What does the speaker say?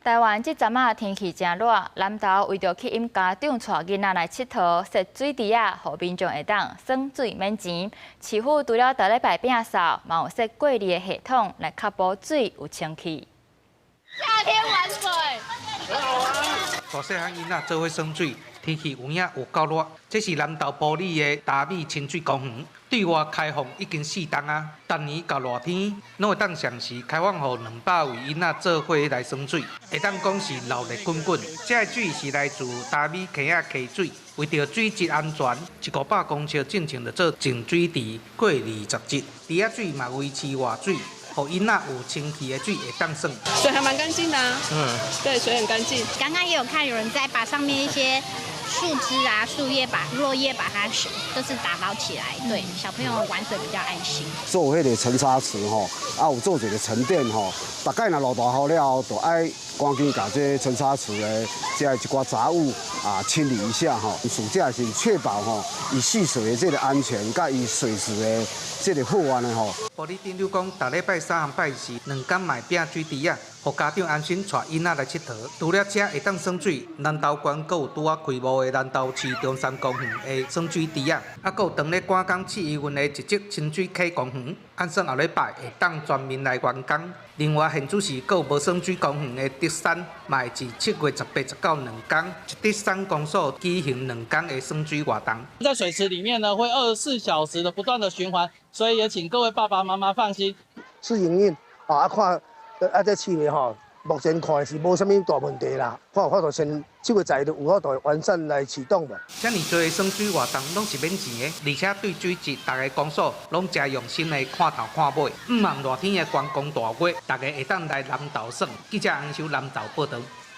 台灣這陣仔天氣誠熱，南投為著吸引家長帶囡仔來𨑨迌，設水池仔，予民眾會當耍水免錢。市府除了逐禮拜摒掃，嘛有設過濾的系統來確保水有清氣。夏天玩水。大細漢囡仔做伙耍水，天氣有影有夠熱。這是南投埔里的達美親水公園，對外開放已經四冬啊，逐年到熱天，攏會當上時開放予200位囡仔做伙來耍水，會當講是鬧熱滾滾。這个水是來自達美坑仔溪水，為著水質安全，1、500公尺進前就做淨水池，過濾雜質，池仔水嘛維持活水。予囡仔有清氣的水會當耍。水還蠻乾淨的啊。對，水很乾淨。剛剛也有看有人在把上面一些樹枝啊、樹葉把落葉把它就是打撈起來，對小朋友玩水比較安心。做彼个沉沙池吼，啊有做一個沉澱吼，逐擺若落大雨了後，就愛趕緊共這沉沙池的這一寡雜物啊清理一下吼。暑假是確保吼伊戲水的這个安全，佮伊水質的這个好按呢吼。埔里鎮長講，逐禮拜三和拜四兩工嘛會摒水池仔，予家長安心帶囡仔來𨑨迌。除了遮會當耍水，南投縣閣有拄仔開幕的南投市中山公園的耍水池仔，啊，閣有當咧趕工試營運的一則親水溪公園，按算後禮拜會當全面來完工。另外，縣主市閣有無耍水公園的竹山，嘛會佇7月18、19兩工，竹山公所舉行兩工的耍水活動。在水池裡面呢，會24小時的不斷的循環，所以也請各位爸爸媽媽放心。試營運啊，看啊，這試咧吼，目前看是無啥物大問題啦。看有法度先這個在就有法度完善來啟動無。遮爾濟耍水活動攏是免錢的，而且對水質，逐个公所攏誠用心的看頭看尾。向望熱天的觀光大月，逐家會當來南投耍。記者楊修南投報導。